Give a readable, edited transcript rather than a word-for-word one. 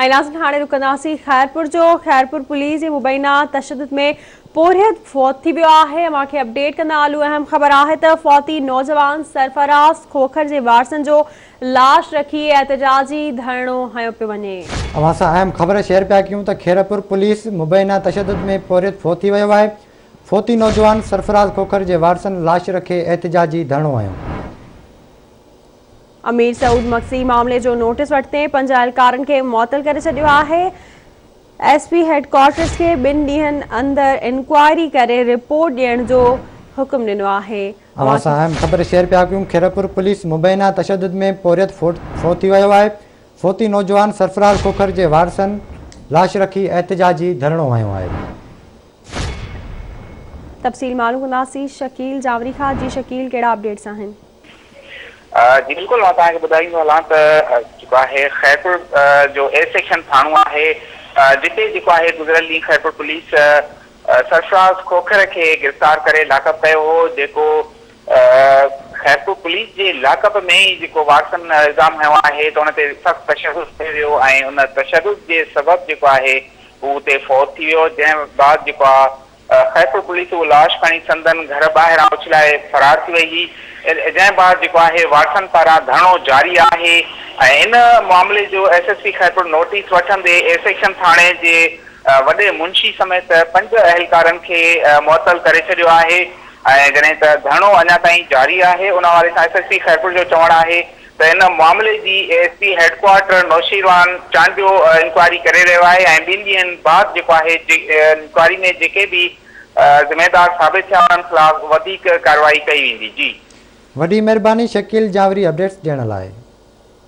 ۽ ناظرين هاڻي رڪنداسين خيرپور جو، خيرپور پوليس جي مبينا تشدد ۾ پورهيت فوت ٿي ويو آهي، اوهان کي اپڊيٽ ڪندا هلون اهم خبر آهي ته فوتي نوجوان سرفراز کوکر جي وارثن جو لاش رکي احتجاجي ڌرڻو هنيو پيو وڃي. اوهان سان اهم خبر شيئر پيا ڪيون ته خيرپور پوليس مبينا تشدد ۾ پورهيت فوت ٿي ويو آهي، فوتي نوجوان سرفراز کوکر جي وارثن لاش رکي احتجاجي ڌرڻو هنيو. امير سعود مگسي معاملي جو نوٽيس وٺندي پنج اهلڪارن کي معطل ڪري ڇڏيو آهي، ايس پي هيڊڪوارٽرز کي ٻن ڏينهن اندر انڪوائري ڪري رپورٽ ڏيڻ جو حڪم ڏنو آهي. اوهان سان اهم خبر شيئر پيا ڪيون خيرپور پوليس مبينا تشدد ۾ پورهيت فوت ٿي ويو آهي، فوتي نوجوان سرفراز کوکر جي وارثن لاش رکي احتجاجي ڌرڻو هنيو آهي. تفصيل معلوم ڪنداسين شڪيل جاوري کان، جي شڪيل ڪهڙا اپڊيٽس آهن؟ جي بلڪل مان توهان کي ٻڌائيندو هلان ته جيڪو آهي خيرپور جو اي سيڪشن ٿاڻو آهي جتي جيڪو آهي گذريل ڏينهن خيرپور پوليس سرفراز کوکر کي گرفتار ڪري لاڪپ ڪيو هو جيڪو خيرپور پوليس جي لاڪپ ۾ ئي جيڪو وارثن الزام هنيو آهي ته ان تي سخت تشدد ڪيو ويو ۽ ان تشدد جي سبب جيڪو آهي هو اتي فوت ٿي ويو جنهن بعد جيڪو آهي خيرپور پوليس اهو لاش کڻي سندن گهر ٻاهران اڇلائي فرار ٿي وئي هئي، جنهن بعد جيڪو آهي وارثن پاران ڌرڻو جاري آهي ۽ ان معاملي جو S S P Khairpur notice وٺندي اي سيڪشن ٿاڻي جي وڏي منشي سميت پنج اهلڪارن کي معطل ڪري ڇڏيو آهي ۽ جڏهن ته ڌرڻو اڃا تائين جاري آهي ان حوالي سان ايس ايس پي خيرپور جو چوڻ آهي ته ان معاملي جي A S P headquarter Noshirwan Chandio inquiry ڪري رهيو آهي ۽ ٻن ڏينهن بعد جيڪو آهي انڪوائري ۾ جيڪي به ذميدار ثابت ٿيا انهن خلاف وڌيڪ ڪارروائي ڪئي ويندي جي. وڏي مهرباني شڪيل جانوري اپڊيٽس ڏيڻ لاء.